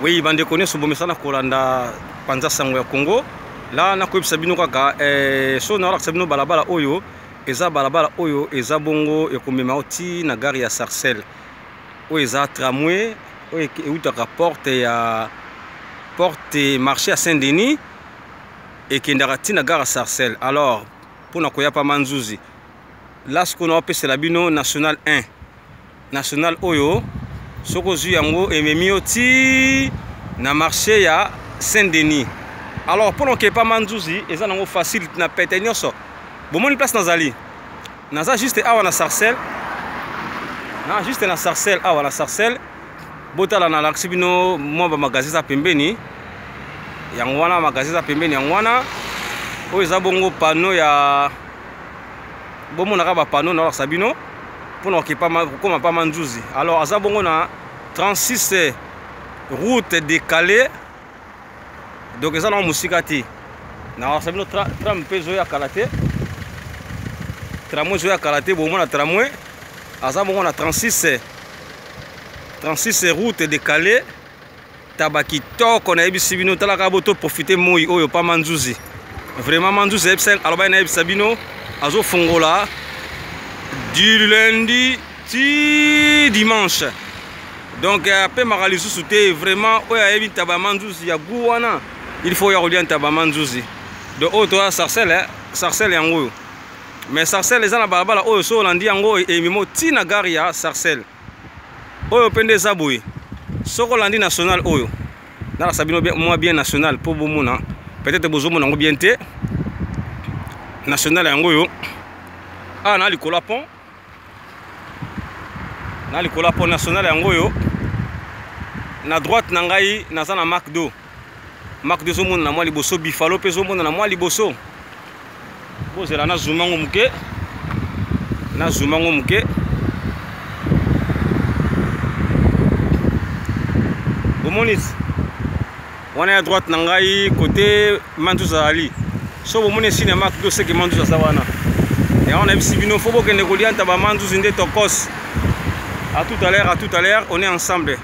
Oui, bandeko nyonso bomesana kolanda panza sango ya Congo. La nakoyebisa bino kaka eh, so nalakisa bino balabala oyo eza balabala oyo eza bongo ekomema yo ti na gare ya Sarcelles. Oyo eza tramway oyo eutaka porte ya porte marché ya Saint-Denis ekendaka ti na gare ya Sarcelles. Alors mpona koya pa Manzuzi la sikoyo naopesela bino national 1 national oyo soki ozwi yango ememi yo ti na marché ya saint denis. Alors mpona okepa Manzuzi eza nango facile na pete nyonso. Bomoni place nazali, naza juste awa na Sarcelles, na juste na Sarcelles, awa na Sarcelles. Botala, nalakisi bino mwa bamagasin eza pembeni yango wana, magasin eza pembeni yango wana. Oyo eza bongo pano ya bomonaka bapano, nalakisa bino mpona kokoma pa Manzuzi. Alors aza bongo na 36 route décalée, donc eza nango mosika te. Nalakisa bino tram mpe ezoya kala te, tramway ezoya kala te. Bomona tramway aza bongo na 36 route décalée. Taba kitoko, nayebisi bino, talaka bo toprofite moi oyo pa Manzuzi. Vraiment Manzuzi ayebisa, alobaki nayebisa bino azofongola du lundi ti dimanche, donc apemaka lisusu te. Vraiment oyo ayebi ntaba ya Manzuzi ya gu wana, il faut ya kolia ntaba ya Manzuzi. Donc oyo toya Sarcelles, Sarcelles yango oyo. Mais Sarcelles eza na balabala oyo, so olandi yango ememo ti na gare ya Sarcelles. Oyo mpe nde eza boye, soki olandi national oyo, nalakisa bino mwa bien national mpo bomona, peut-être bozomona yango bien te. National yango oyo awa na likolo ya pont, na likolo ya pont national yango oyo. Na droite na ngai naza na Macdo. Macdo ezomona na mwa liboso, Bifalo mpe ezomona na mwa liboso. Bozela na zumango moke, na zumango moke. Bomoni wana ya droite na ngai kote Manzuzi azali. So bomoni esini ya Macdo, seke Manzuzi aza wana. Yango nayebisi bino, fo bokende kolia ntaba Manzuzi nde tokos. À tout à l'heure, à tout à l'heure, on est ensemble.